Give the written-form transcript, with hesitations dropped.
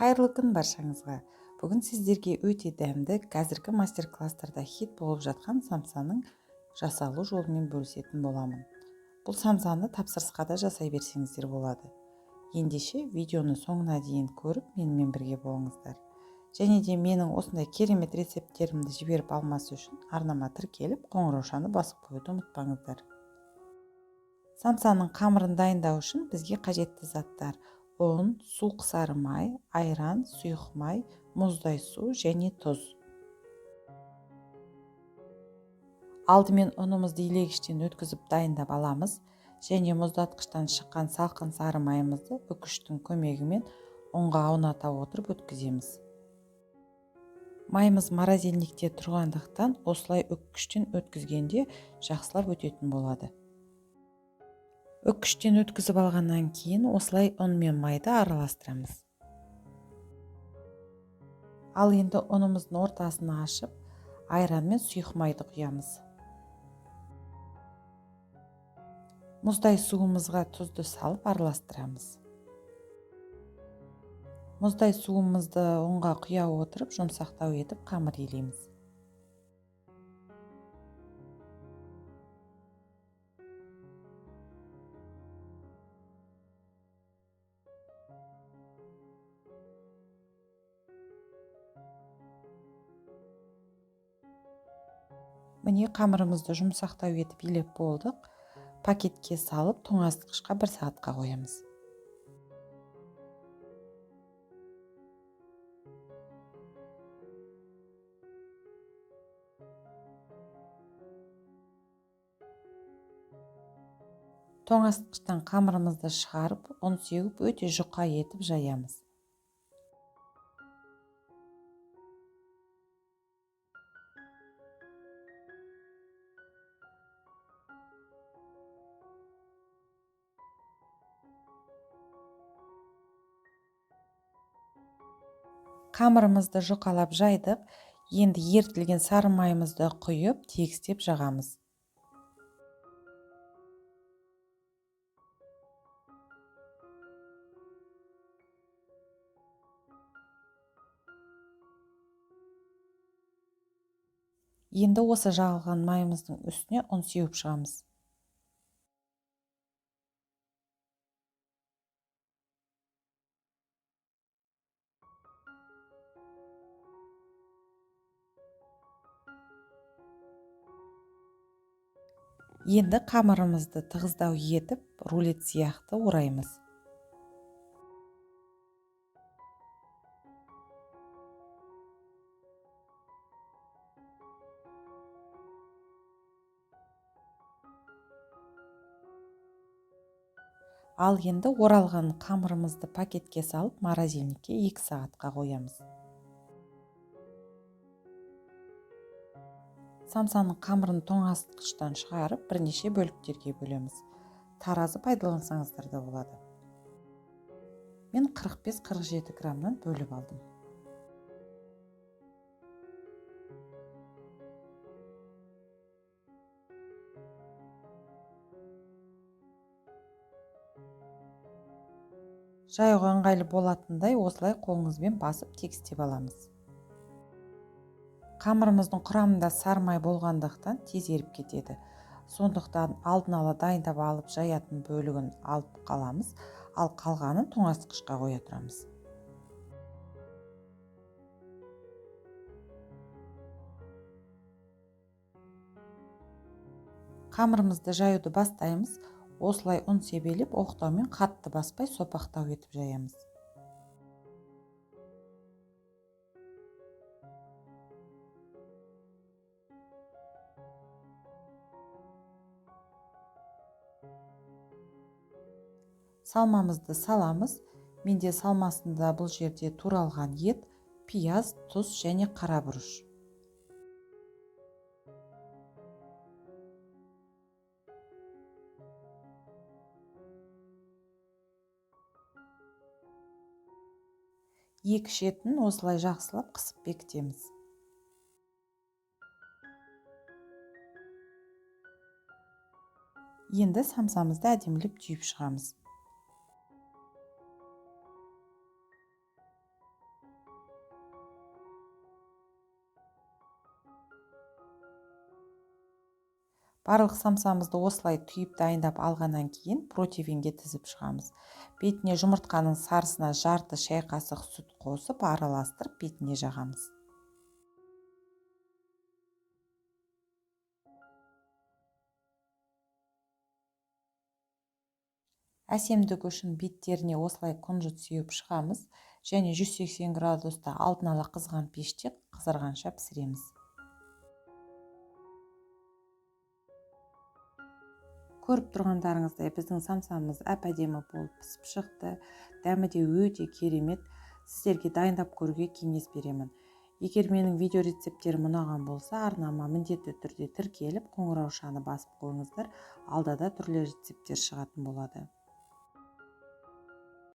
Қайырлы күн баршаңызға. Бүгін сіздерге өте дәмді, қазіргі мастер-класстарда хит болып жатқан самсаның жасалу жолымен бөлісетін боламын. Бұл самсаны тапсырысқа да жасай берсеңіздер болады. Ендеше видеоны соңына дейін көріп, менімен бірге болыңыздар. Және де менің осындай керемет рецепттерімді жіберіп алмас үшін арнама тіркеліп, қоңыраушаны басып қоюды ұмытпаңыздар. Самсаның қамырын дайындау үшін бізге қажетті заттар: ұн, суық сары май, айран, сұйық май, мұздай су және тұз. Алдымен ұнымызды елегіштен өткізіп дайындап аламыз және мұздатқыштан шыққан салқын сары майымызды үкіштің көмегімен ұнға ауната отырып өткіземіз. Майымыз морозильникте тұрғандықтан осылай үккіштен өткізгенде жақсылап өтетін болады. Үккіштен өткізіп алғаннан кейін осылай ұн мен майды араластырамыз. Ал енді ұнымыздың ортасын ашып, айран мен сұйық майды құямыз. Мұздай суымызға тұзды салып араластырамыз. Мұздай суымызды ұнға құя отырып, жұмсақтау етіп қамыр илейміз. Міне, қамырымызды жұмсақтау етіп илеп болдық. Пакетке салып, тоңазытқышқа 1 сағатқа қоямыз. Тоңазытқыштан қамырымызды шығарып, ұн сеуіп, өте жұқа етіп жаямыз. Қамырымызды жұқалап жайдық. Енді ерітілген сары майымызды құйып, тегістеп жағамыз. Енді осы жағылған майымыздың үстіне ұн сеуіп шығамыз. Енді қамырымызды тығыздау етіп, рулет сияқты ораймыз. Ал енді оралған қамырымызды пакетке салып, морозильникке 2 сағатқа қоямыз. Самсаның қамырын тоңазытқыштан шығарып, бірнеше бөліктерге бөлеміз. Таразы пайдалансаңыздар да болады. Мен 45-47 граммнан бөліп алдым. Жаюға ыңғайлы болатындай осылай қолыңызбен басып тегістеп аламыз. Қамырымыздың құрамында сары май болғандықтан тез еріп кетеді. Сондықтан алдын ала дайындап алып жаятын бөлігін алып қаламыз, ал қалғанын тоңазытқышқа қоя тұрамыз. Қамырымызды жаюды бастаймыз. Осылай ұн себелеп, оқтаумен қатты баспай сопақтау етіп жаямыз. Салмамызды саламыз. Менде салмасында бұл жерде туралған ет, пияз, тұз және қара бұрыш. Екі шетін осылай жақсылап қысып бекітеміз. Енді самсамызды әдемілеп түйіп шығамыз. Барлық самсамызды осылай түйіп дайындап алғаннан кейін противенге тізіп шығамыз. Бетіне жұмыртқаның сарысына жарты шай қасық сүт қосып араластырып бетіне жағамыз. Әсемдік үшін беттеріне осылай күнжіт сеуіп шығамыз және 180 градуста алдын ала қызған пеште қызарғанша пісіреміз. Көріп тұрғандарыңыздай біздің самсамыз әп-әдемі болып пісіп шықты. Дәмі де өте керемет. Сіздерге дайындап көруге кеңес беремін. Егер менің видео рецепттерім ұнаған болса, арнама міндетті түрде тіркеліп, қоңыраушаны басып қойыңыздар. Алда да түрлі рецепттер шығатын болады.